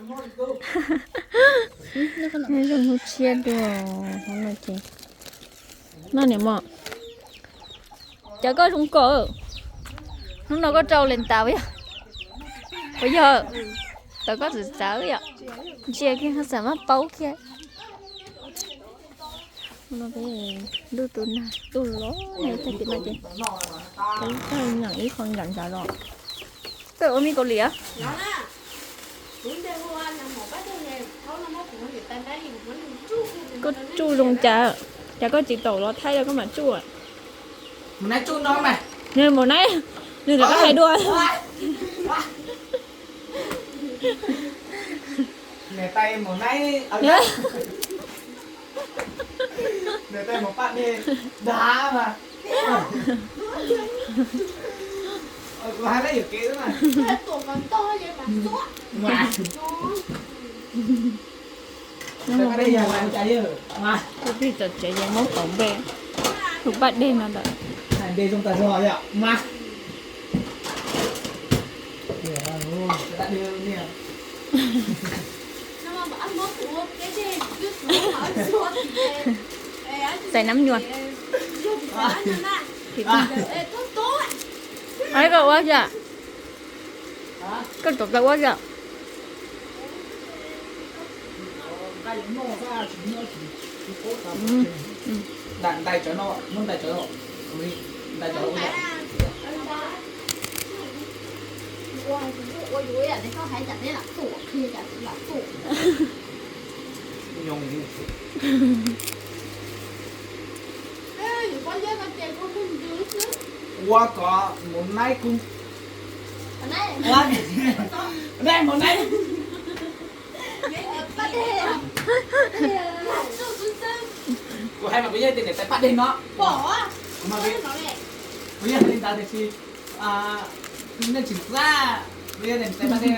Nyob zoo hnub tshiab dua, hnub no ces noj niam mos. Cas koj zoo kawg, hnub no koj rau li ntaus yog, puas yog? Tau koj txawv txawv yom, ntsia kiag xam maj paub kiag. Ntuj tus nag ntuj los tag kis no ces peb nyeem ib qho nram nrad los. Koj ua me Kaus Lim a? Koj tsuj zoo cas, cas koj tsis tau los thaij los koj mam tsuj. Mus naib tsuj no mas. Nws mus naib, nws rov qab hais dua. Niam tais mus naib, niam tais mus paj deg dag mas. Kuv hais lawm yuam kev xwb mas. Tus tij txawm tsev ces muab kaum npe tus paj deg no ntawm. Hais npe zoo tas zog yom mas. Xaiv nab nyuag. Koj ua yom? Koj tau koj ua yom? Ntais cov no, muab ntais cov, ntais cov. Ua kom mus naib kuv, naib mus naib. Kuv hais mas kuv yog tus niam tais paj deg no. Kuv yog li ntawd tiam sis nej tsis xav, kuv yog niam tais paj deg.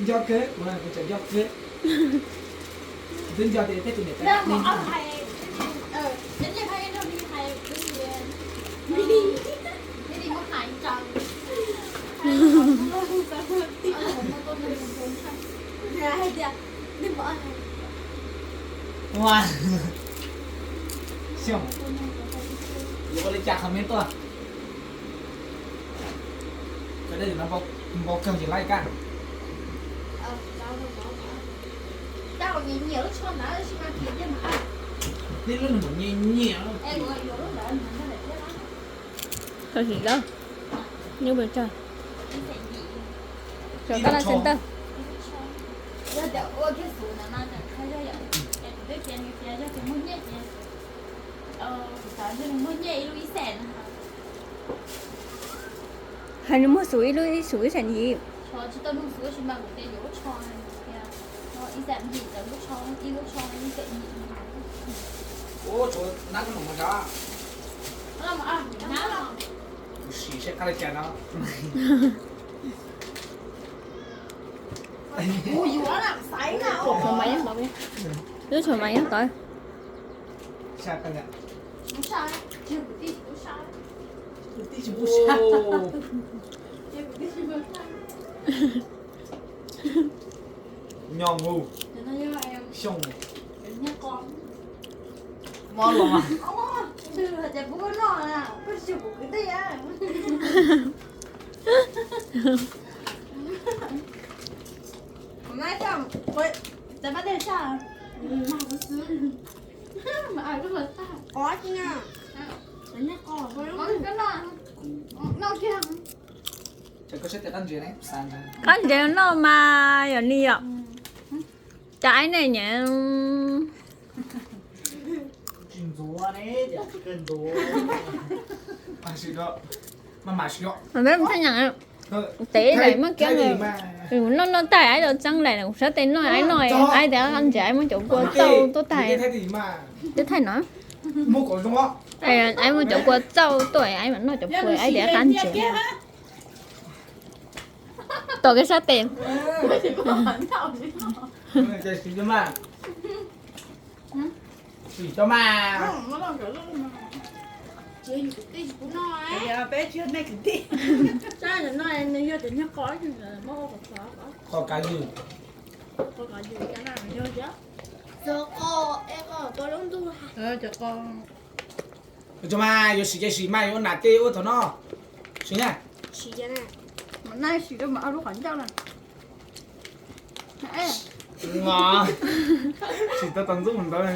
Nco kawg, kuv tseem nco kawg. Twb nco tias peb tus niam tais paj deg. Ua, xyoo, yuav ua li cas comment tuaj. Npau kawg ces laib kab. Tib lub nws nyiam nyiam. Tau sim dawb, nyob pes tsawg, tsawg kab laj xeeb tawg. Hais nws muag xus ib lub ib xus ib xees yim. Sim seb qab li cas no. Lub tshuam mas nyob tod. Nyob mus xyoo mob los mas. Qab ntses noj mas yog ni yom. Cas aib nej nyiam. Peb mus thaj nyam tev daim muab kiab, noj noj tag aib tau txeeb daim, kuv sab tes noj aib noj, aib tias qab ntses aib muab cov kua txauj tuaj tag. Twb thaij no, aib muab cov kua txauj tuaj aib mam noj cov kua aib tias qab ntses. Tom kev sab tes. Sim cov mas. Peb tsis yog nej kwv tij. Qhov kav ywg. Tso mas yuav sim ces sim mas yuav ua nam ces ua thaum no. Sim na. Sim tau tau ntxub mus ntawd.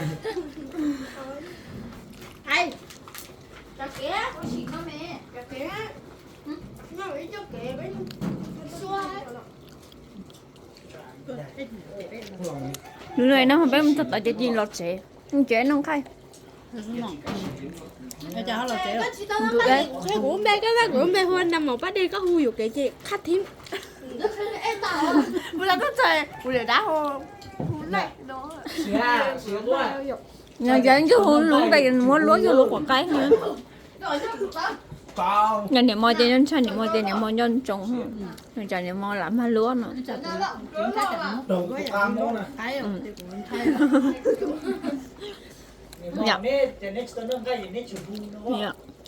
Nws no peb mus txog tod ces cia los tsev, tsev noj nqaij. Kuv lub npe, koj lub npe hu Nam Mom Pab Dej, koj hu yuam kev ces khab thib. Kuv los koj txog kuv lawm dab hu. Yog ib ntsis hu lub npe muab luab yug lub quav qaib. Yog niam Mo ces ntshai niam Mo ces niam Mo nco ntsoov, tsam niam Mo lam mag luab no.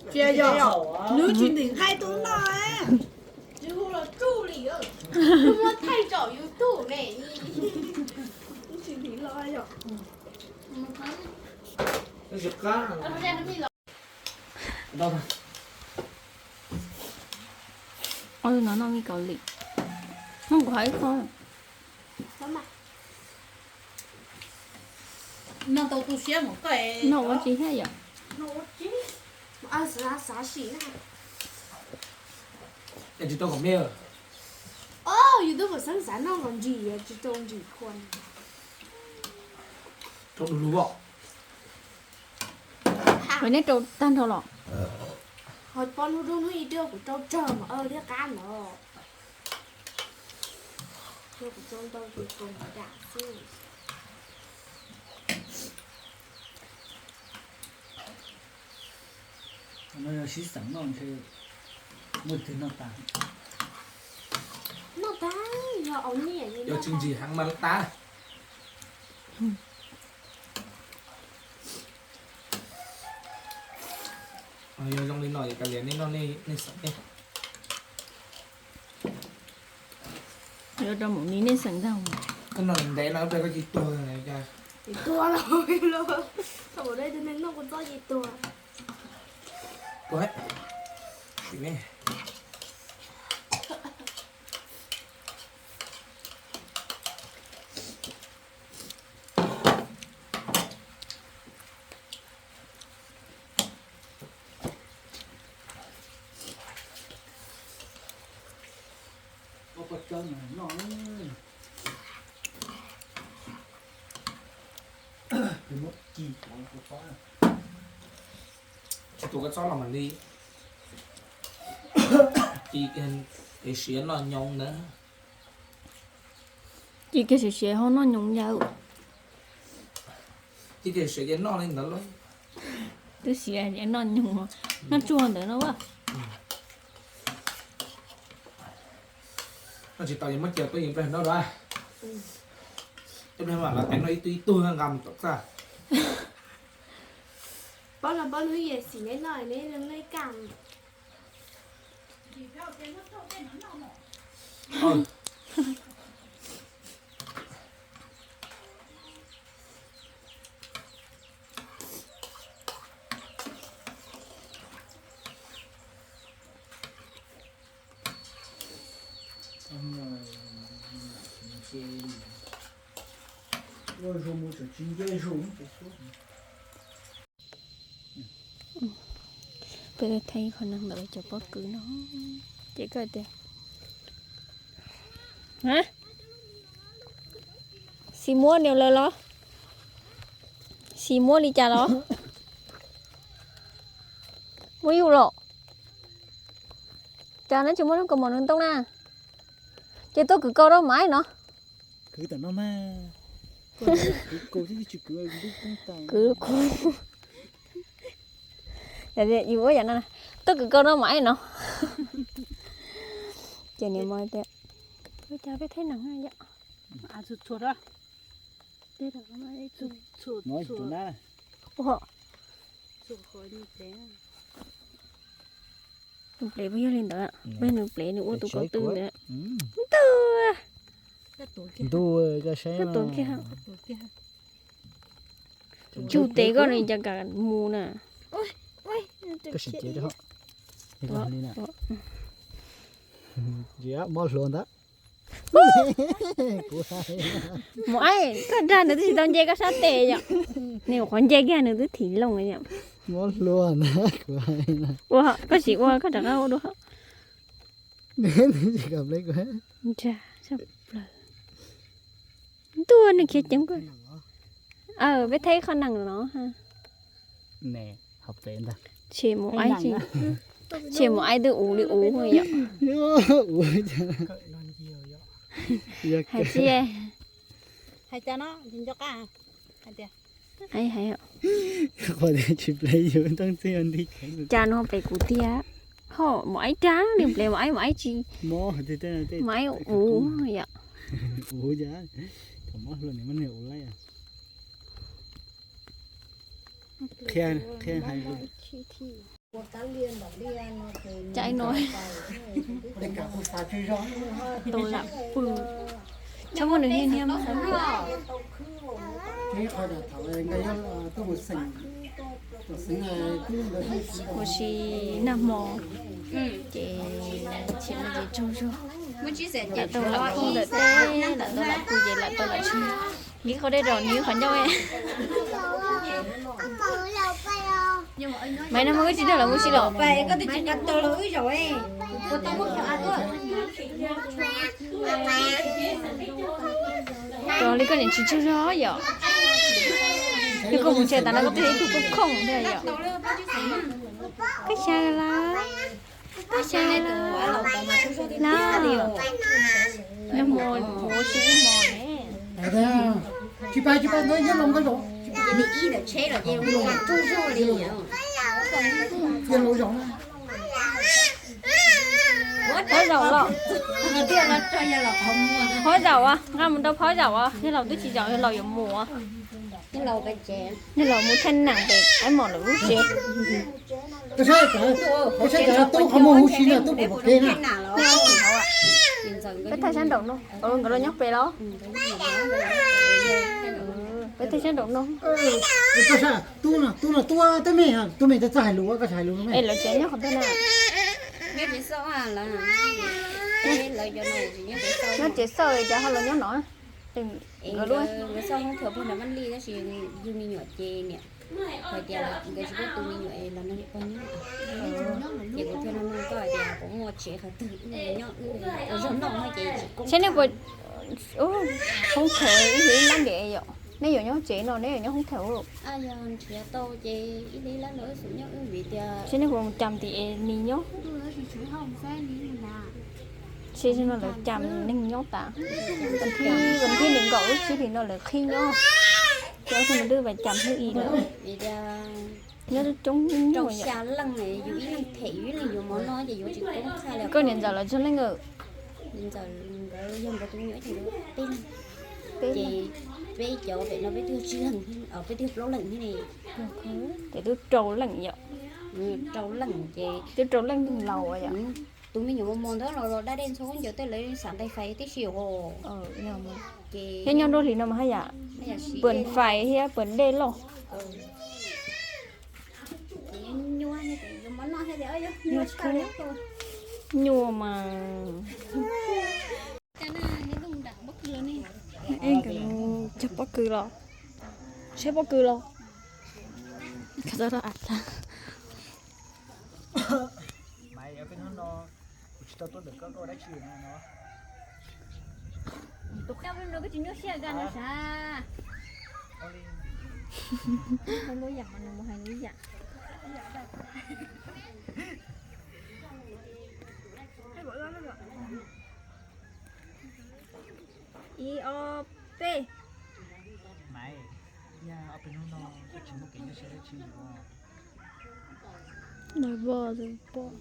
Tsis yog, nws tsis ntim nqaij tus no, tsis hu los tsuj li, muab thaij tsom YouTube ne. Tsis ntim los yom. No noj ib qho. No tau tu siab mus koj. No ua tsis thiab yom? Xav sim na. Es tsis tau kom me. Yus twb kom xeeb xav noj los ntsis, tsis tau ntsis khuav. Rau lus os. Neb rau tag nrho los? Ho pom hnub rau hnub ib tiag kuv rau tsawg mas thiab qab ntawd. Kuv rau ntau ces koom dam xwb. No yog sib xeem noj ntshe muaj twg noj tas. Noj tas, yog au niam, yog tsis ntsim heev mas tas. Yog zoo li no es kav liam nej noj nej xeem nej. Yuav rau mus ni nej xeem ntag. Koj noj ntev no ua koj cia tuag. Cia tuag los, thaum ua dab neeg noj kua txob cia tuag. Tuag, sim ne. Tsis tus koj txob los mam li. Ci kiag siav noj nyoos ntawd. Ci kiag siav siav ho noj nyoos yawm. Ci kiag siav ces noj li ntawd lauj. Twb siav es noj nyoos, noj tsuag ntawd no a. Noj tsis tau es muab cia tuaj yeem pliag noj dua. Ib pliag mam los tais noj ib tug ib tug nqa mus tom txaj. Pob no pob hnub yes xim neb noj neb leej neb kaj. Peb thaij qhov neeg ntawd cov pob kws no, ces koj tias, xis muab niam lawv los? Xis muab li cas los? Muab yus los? Cas neb tsis muab lub kaus mom nws ntoo na? Ces tuaj kwv kaus rau mas no. Kwv tam no mas. Kwv kuv. Yus ua yam no, tuaj kwv kaus rau mas no. Ces niam Mo tias, ua cas peb thaij neeg yom? Nws plev puas yog li ntawd? Peb nws plev nws ua tus ko tw ntawd. Ntuj, ntuj, koj saib, koj tuav kiag. Cug tes koj nws cas kam mus na. Koj sim cev rau. Mob hluas ntag. Mus aib, koj dag nws twb tsis tau nce koj sab tes yom. Nws qhuav nce kiag nws twb thim loo yom. Mob hluas ntag kuv hais. Ua, koj sim ua koj rov qab ua dua. Nws tsis kam plev kuv. Ntuj, nws khiav ceev koj. Aw, peb thaij ib qho nees no. Tshem mus aib, tshem mus aib twb uv li uv yom. Hais tsis, hais tias no nco qab hais tias, hais, hais, qhov tias tsis plev yus ntooj txij nti. Cas no plev kuv tiag. Ho mus aib rag nws plev mus aib, mus aib tsis, mus aib uv yom. Uv cas, thaum mob hluas nws muab nws uv laij. Qhia, qhia hais lus. Cai no tau lam pw. Txhob muab nws niaj niaj mas. Ua si nag hmo ces tsis muaj tsis tsaug zog. Lam tau lam pw ntawm teb, lam tau lam pw ces lam tau lam tsaug. Nws qhov dej rau nws qhov ncauj. Maiv, nag hmo wb tsis nrog lawv mus si los? Tos li koj niam tsis tsaug zog yom. Yog koj mus tsev tas no koj twb yog ib tug khoom khoom thiab yom. Koj xyaw lawm. Koj xyaw lawm. Nag hmo ua si ib hmo ne. Tsis pais, tsis pais ntawd yog los nkauj zaum. Phaub zaum los? Phaub zaum as, nqa mus rau phaub zaum as, yog laus twb tsis zaum, yog laus yuav mus as. Yog laus mus thaij nees pem aib mom lawv lub tsev. Koj saib, koj saib cov tub qhov muag huv si na, tub pom pom kev na. Peb thaij sab nraum no, nkawd los nyob pem los? Peb thaij sab nraum no. Koj saib, tub no, tub no, tub, tub me, tub me txawj hais lus, koj tsis hais lus no me. Es lawv tsev nyob qhov twg na? Nyob tsev xauj cas ho los nyob no? Nkawd lub, nkawd xauj hoob thuam pog nram Vaj Lij tab sis yug me nyuam ces niam hais tias nkawd tsis pub tu me nyuam los nrog niam pog nyob. Ces kuv thiaj nug nug koj hais tias puas muaj tsev qhov twg wb nyob, wb ua zog noj no ces tsis koob. Saib nej puas, hoob thuam ib yam ib lab ntiam yom, nej yuav nyob tsev no nej yuav nyob hoob thuam? Yog nrhiav tau ces ib yam ib lab los wb xum nyob wb vim tias. Saib nej puas mus cas tim es nws nyob. Saib no lawv cas neeg nyob tas. Vas thib, vas thib nees nkaum lub tsib hlis no lawv qhib nyob. Ces ob tug me dub vas cas hwj i lawm. Nyob coob nyuaj yom. Koj niam ntxawm lawv tsawg leej? Peb, peb cov pem no peb twb tsib leeg, peb twb plaub leeg thiab ne. Ces twb rau leej yom. Rau leej ces twb rau leej laus yom. Tus me nyuam mos mos ntawd los los dab dej ntxhua ncaws tej lawv xav ntais fais tib si os. Ces nyob nruab hlis no mas haj yam pw fais thiab pw dej loj. Nyuaj mas. Cog pob kws los? Saib pob kws los? Koj tsis nyuaj siab koj no sav. Hais lub yam mas nws mus hais lub yam. Ib ob peb. Nws voj tus poj.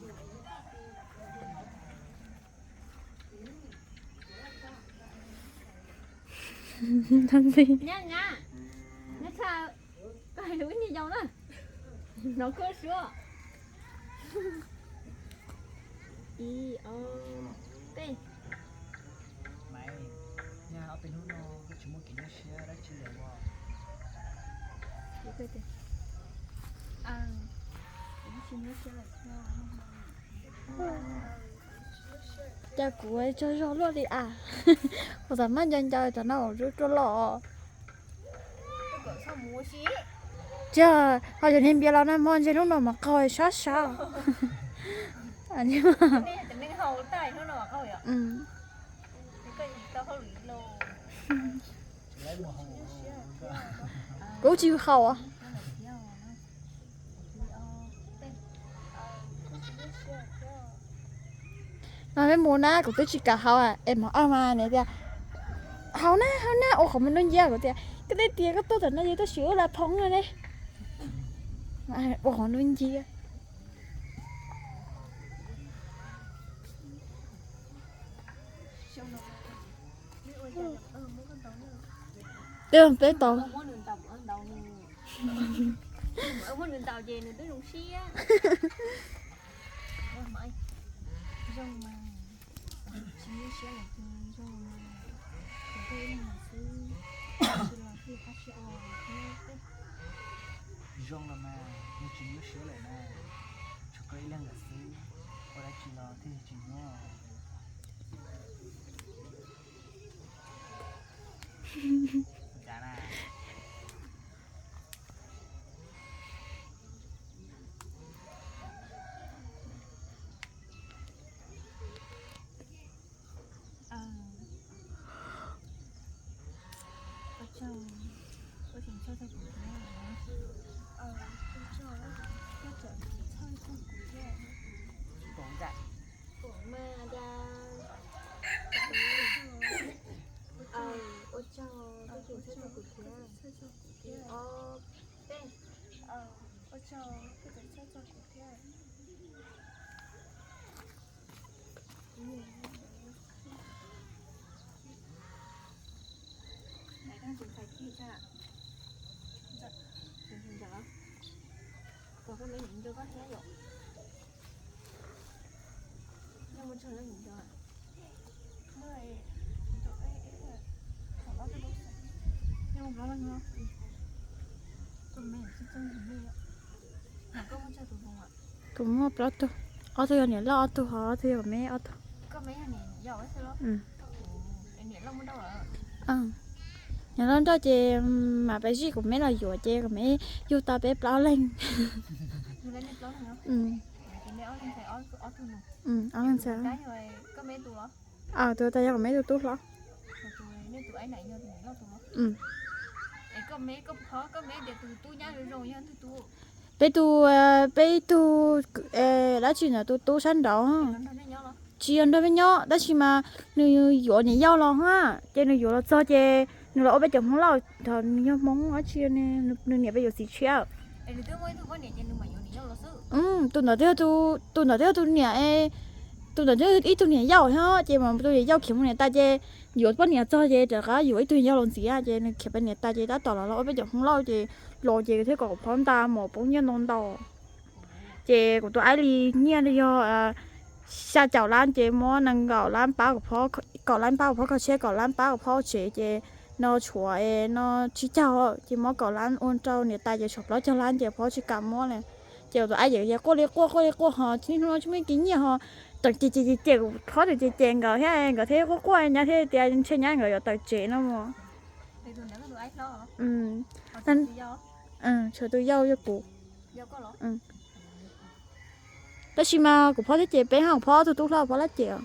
Ntxhi, nyob tshaj, koj hais lus ib niag yau na, hnov khuab suab. Ib, ob, peb. Maiv, nyaj ob peb hnub no koj tsis muaj kev nyuaj siab dab tsi lawm os? Cas kuv tsaug zog luaj li as. Kuv tam maj nco nco tam no ua rua los. Tiag, ho yog niag npias los na hmo ntshe hnub no mas qaug sab sab. Kuv tsis haus. No peb mus na, kuv twb tsis kam haus es mov aw mas nws tias haus na haus na ua qhov muag dub nciab. Kuv tias koj twb tias koj tuaj tam no ces tuaj sim ua la phoo no ne. Ua qhov dub nciab. Twb peb tau. Zoo los mas, nws tsis nyuaj siab lawm na. Tshuav koj ib leeg lawm xwb, ua dab tsi los thiaj tsis nyuaj. Kuv muaj plaub tug, ob tug yog niam loj ob tug, ho ob tug yog kuv me ob tug. Niam loj nrauj ces mam pab zij kuv me los yuav ces kuv me yug tau peb plaub leeg. Ob leeg ntxhais. Tus tas yog kuv me tus tub hlob. Peb tus, peb ib tug dab tsi ntawd tus tub sab nraud, tsis yog nrog peb nyob tab sis mas nws yuav niam yau los ha, ces nws yuav los txog ces nws los ua peb cov Hmoob Lauj, thaum nws yog Hmoob dab tsi, nws niam peb yuav txiv tshiab. Tus ntawd twb yog tus niam, tus ntawd twb ib tug niam yau thiab ces mas tus niam yau khiav mus niam tais ces yuav poj niam txog ces rov qab yuav ib tug niam yau los ntxiv ces nws khiav pem niam tais ces tab tom los los ua peb cov Hmoob Lauj ces los ces thiaj kom kuv phob nta mos poob nyiaj ntau ntau. Ces kuv tus aib li nyiaj yog xya caum lab ces muab nees nkaum lab pab kuv phob, kaum lab pab kuv phob kho siab, kaum lab pab kuv phob ua tsev ces no tshuav no tsib caug ces muab kaum lab ua rau niam tais ces tshuav plaub caug lab ces phob tsis kam muab li. Ces kuv tus aib ces quaj li quaj quaj li quaj ho niaj hnub no tsis muaj kev nyiaj ho tseem cem cem cem kuv phob, tseem cem cem nkawd thiab nkawd thiaj quaj quaj nyab thiaj tias ntshe nyab nkawd yuav tawm tsev no mas. Tshuav tus yau yog kuv. Tab sis mas kuv phob thiab ces peb ho phob ob tug tub hlob phob lab ces os.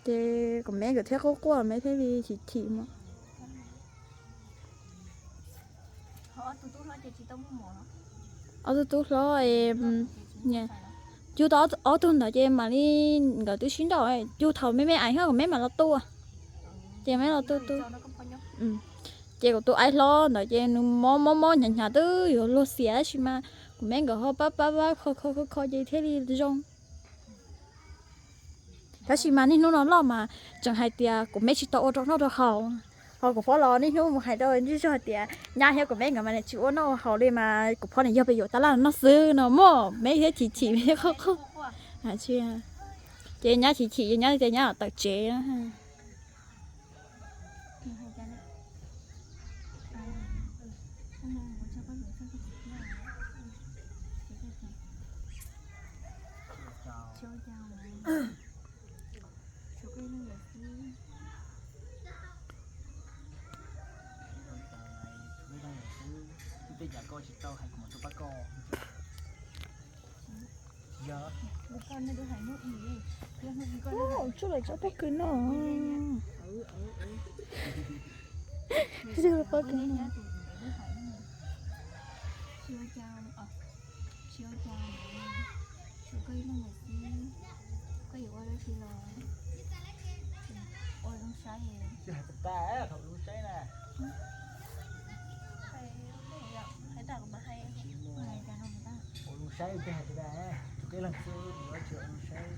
Ces kuv me nkawd thiaj quaj quaj me thiaj li chim chim mas. Ob tug tub hlob, yug tau ob tug ntawd ces mam li nkawd twb sib nrauj, yug thaum me me ais thiab kuv me mam los tu. Ces me los tu tu. Ces kuv tus aib hlob ntawd ces nws mob mob mob hnyav hnyav twb yuav luag xiam tab sis mas kuv me nkawd ho pab pab pab kho kho kho kho ces thiaj li zoo. Tab sis mas niaj hnub no loj mas tseem hais tias kuv me tsis tau ua rau noj rau haus. Ho kuv phob los niaj hnub mus hais rau ntsuj zog hais tias nyab thiab kuv me nkawd mas tsis ua noj ua haus li mas kuv phob niam yog pes yuav tab laj noj xwb no mog, me thiaj chim chim me qhov qhov. Tsis, Ces nyab chim chim ces nyab tias nyab tawm tsev. Tej cas koj tsis tau hais kuv mam rau pab koj. Yog. Tsuj lawm tsob pob kws no. Tsuj pob kws no. Tsis ua cas, tshuav koj ib leeg lawm xwb, koj yuav ua dab tsi los ua zoo saib. Tsis hais tag thaum zoo saib na. Hais tag kuv mam hais. Ua zoo saib twb hais tag, tshuav koj ib leeg xwb yuav dab tsi ua zoo saib.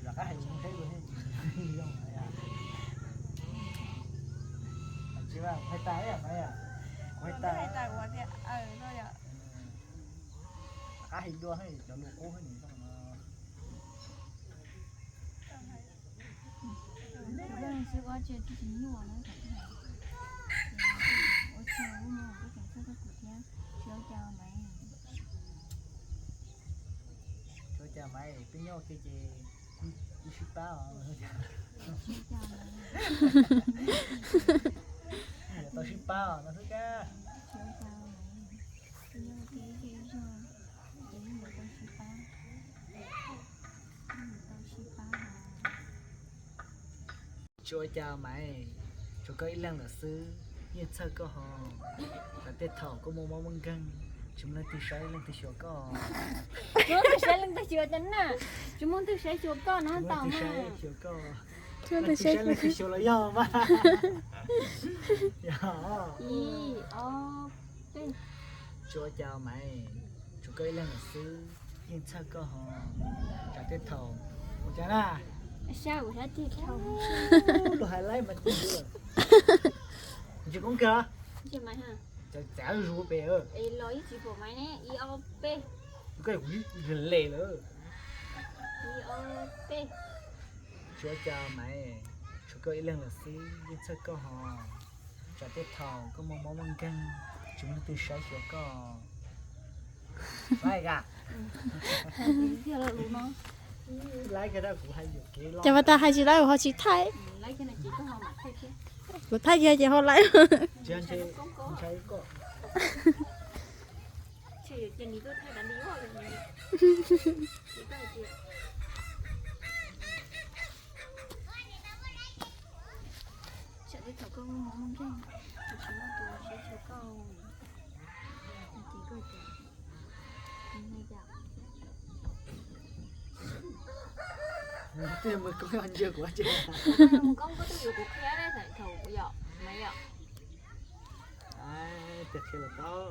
Rov qab hais zoo saib dua thiab. Tsis hais tag, kuv hais tag. Rov qab hais dua cov lus qub no. Ua cas Maiv, peb nyob ua ke ces kuj sib pab os. Tau sib pab os no xwb kab. Tsis ua cas Maiv, tshuav koj ib leeg lawm xwb, yeej txhawj koj ho. Tsam tej thaum koj muaj mob muaj nkeeg, tsis muaj leej twg saib leej twg xyuas koj. Tsis muaj leej twg saib leej twg xyuas cov na, tsis muaj leej twg saib xyuas koj no tau na. Xyuas koj, leej twg saib leej twg xyuas los yog mas. Ib, ob, peb. Tsis ua cas Maiv, tshuav koj ib leeg lawm xwb, yeej txhawj koj ho. Tsam tej thaum ua cas na, sab kuv sab tig dhau. Luag hais laib mas tig lawm. Tsis koob kawg. Txav zus pem. Es los ib tsis pom Maiv ne, ib ob peb. Koj kuv le lawm. Ib ob peb. Tsis ua cas Maiv, tshuav koj ib leeg lawm xwb, yeej txhawj koj ho. Tsam tej thaum koj muaj mob muaj nkeeg, tsis muaj leej twg saib xyuas koj. Ces mas tas hais tsis tau ho tsis thaij. Kuv thaij kiag ces ho laib. Tsam tej thaum koj muaj mob muaj nkeeg, tsis muaj tus saib xyuas koj. Ces koj tias, mus koob koj tuaj yuav kuv qhia thaum kuv yom, Maiv yom. Tias qhia los tau.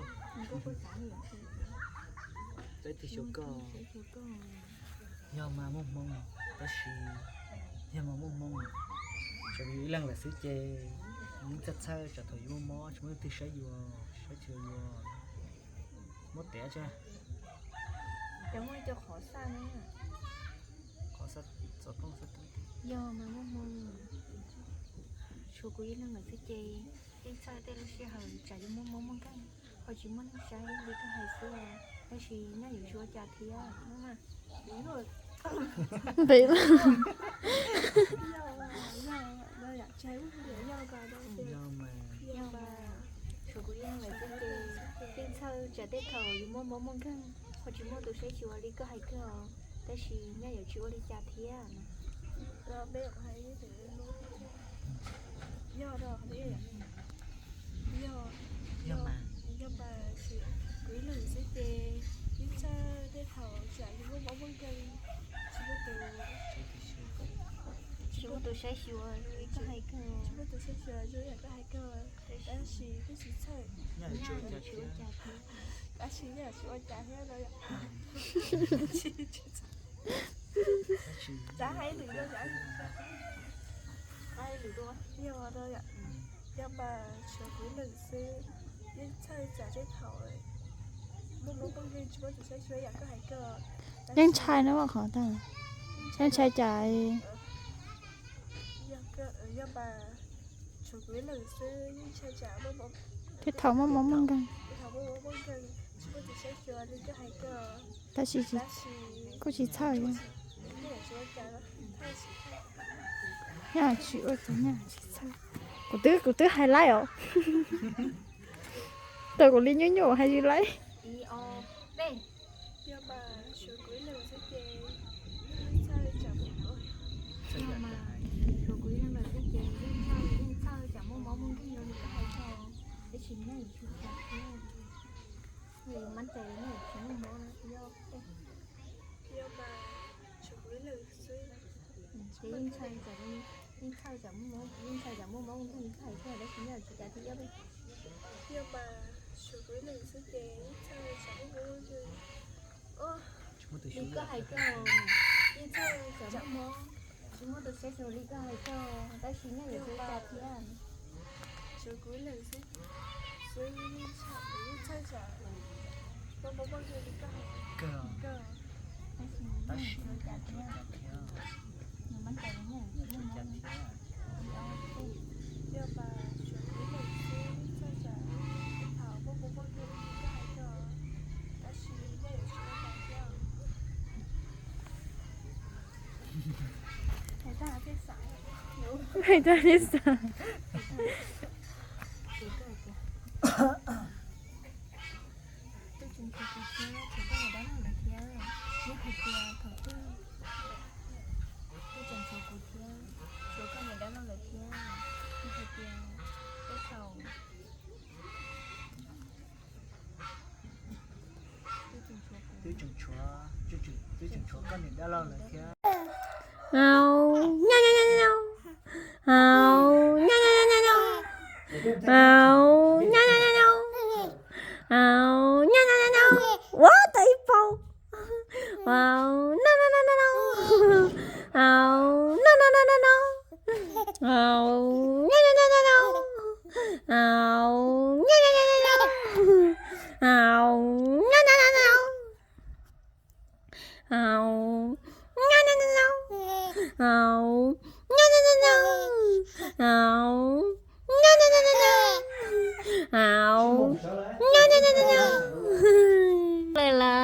Saib twg xyuas koj. Yog mas muaj hmoo, tab sis yog mas muaj hmoo, tshuav yus ib leeg lawm xwb ces yeej txhawj txhawj tsam thaum yus muaj mob tsis muaj leej twg saib yus, saib tsis tau yus. Muab tev tso. Cov muaj cov qhov xaj no. Qhov xaj txov tooj xaj tub. Yog mas muaj hmoo, tshuav kuv ib leeg lawm xwb ces yeej txhawj tej lub sij hawm tsam yuav muaj mob muaj nkeeg ho tsis muaj neeg saib li koj hais xwb, tab sis nyob yuav tsis ua cas thiab. Ntev lawm. Yog mas, tshuav kuv ib leeg lawm xwb ces yeej txhawj tsam tej thaum yuav muaj mob muaj nkeeg ho tsis muaj tus saib xyuas li koj hais kawg os, tab sis nyob yuav tsis ua li cas thiab. Yog, yog mas, kuv ib leeg xwb ces yeej txhawj tej thaum tsam yuav muaj mob muaj nkeeg tsis muaj tus, tsis muaj tus saib xyuas zoo li koj hais kawg, tsis muaj tus saib xyuas zoo li koj hais kawg, tab sis twb tsis txhawj, nyob yuav tsis ua cas thiab, tab sis nyob yuav tsis ua cas thiab no. Rov hais lwm dua, yog no, yog mas tshuav kuv ib leeg xwb, yeej txhawj tsam tej thaum muaj mob muaj nkeeg tsis muaj tus saib xyuas yam koj hais kawg. Yeej ntshai na, qhov ntawd yeej ntshai cas. Thiab thaum muaj mob muaj nkeeg, tab sis kuj tsis txhawj. Nyaj tsis ua, nyaj tsis txhawj. Kuv twb, kuv twb hais laib os. Tau kuv li nyuaj nyuaj hais laib. Ces yeej ntshai tsam, yeej txhawj tsam muaj mob, yeej ntshai tsam muaj mob, yeej txhawj tsam muaj mob, tab sis nyob tsis cas thiab. Yog mas, tshuav kuv ib leeg xwb ces yeej txhawj tsam muaj mob, li koj hais kawg, yeej txhawj tsam muaj mob, tsis muaj tus saib xyuas li koj hais kawg, tab sis nyob tsis cas thiab. Tshuav kuv ib leeg xwb, xwb yeej txhawj tsam muaj mob, li koj hais kawg, tab sis nyob tsis cas thiab. Hais tag thiaj xav. Twb tseem tshuav kuv thiab, tshuav koj niam dab laug lawv thiab. Neb hais tias thaum twg twb tseem tshuav kuv thiab, tshuav koj niam dab laug lawv thiab. Neb hais tias tej thaum twb tseem tshuav, twb tseem tshuav koj niam dab laug lawv thiab. Ua tau ib paus. Lawm las.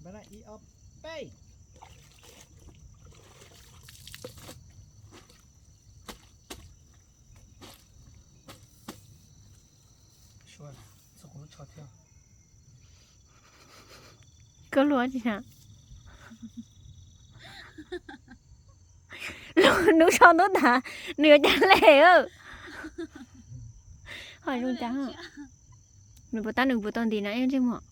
Npaj na, ib ob peb. Koj luaj tsis na? Lub so ntub tas, nws yuav cas le. Ho zoo cas? Nws puas tab, nws puas tau nti na ib ntsej muag?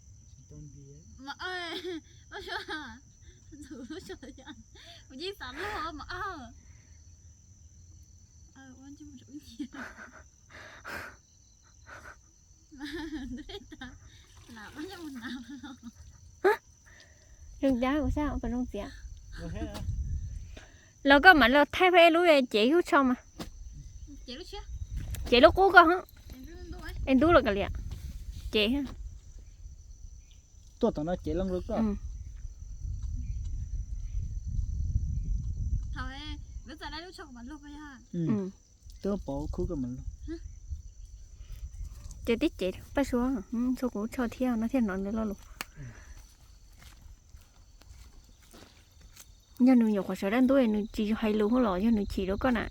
Zoo cas ua sab kom zoo txiav. Los koj mam los thaij peb lub cev lub tsho mas. Cev lub qub koj. Es ntub los kav liam. Cev. Tuaj tom no cev loo rau koj. Twb pov khub koj mas. Ces tib cev paj suav txhua kuv tsho thiab no thiaj hnov nws lo lus. Yog nws nyuam qhuav sawv dab ntub nws tsis hais lus los yog nws chim rau koj na.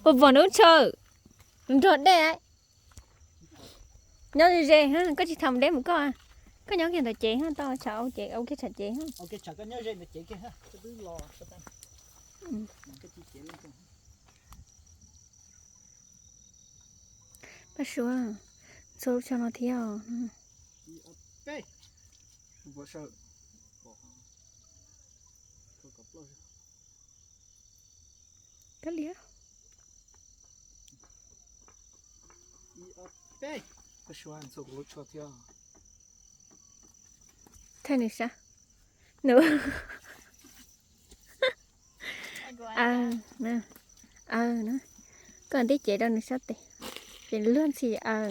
Puas pom nws tsho? Nrog dej. Nyob ze ze, koj tsis tham deb mus koj. Koj nyob kiag ntawm cev, tau tshav au kiag tshav cev. Au kiag tshav, koj nyob ze ntawm cev kiag, koj twb los sab tag. Paj Suav, ntxhua lub tsho no thiab os. Kab liam. Paj Suav, ntxhua kuv lub tsho thiab. Thaij nws sab. Nws, aw, aw na. Koj tib cev rau nws sab tes, ces luag ntxhi aw.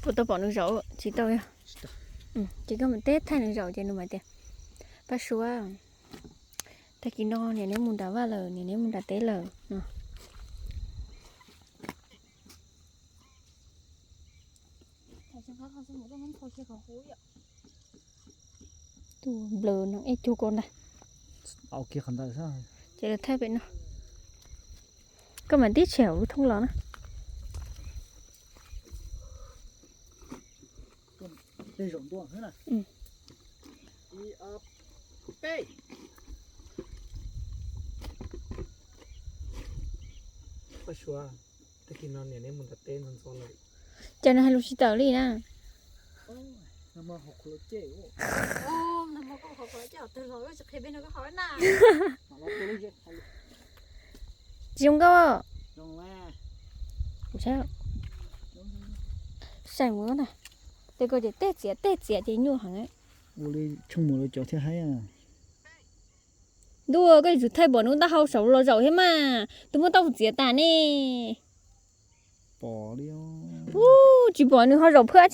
Puas tau pom nws zaum? Tsis tau yog? Ces koj mam teb thaij nws zaum ces nws mam tias, Paj Suav, tag kis no niam neb mus nram vaj lawm, niam neb mus nram teb lawm no. Tus nplawm no ej cug ko ntag. Ces lawv thaij pem no. Koj mam tib tshem hauv lub thoob los na. Paj Suav, tag kis no niam neb mus nram teb ntxov ntxov lawm. Cas nws hais lus tsis tawm li na. Tsis zoo nkauj. Kuv saib, saib mus na, tej ko ces tej txiav tej txiav ces nyuaj heev. Ua li tshooj mus lawv cov thiab haib. Ntuj, koj yuav tsum thaij pom nws taub hau saum los zaum thiab mas, tus muaj taub hau txiav tas ne. Pom li. Ub, tsis pom nws ho zaum phwj dab tsi.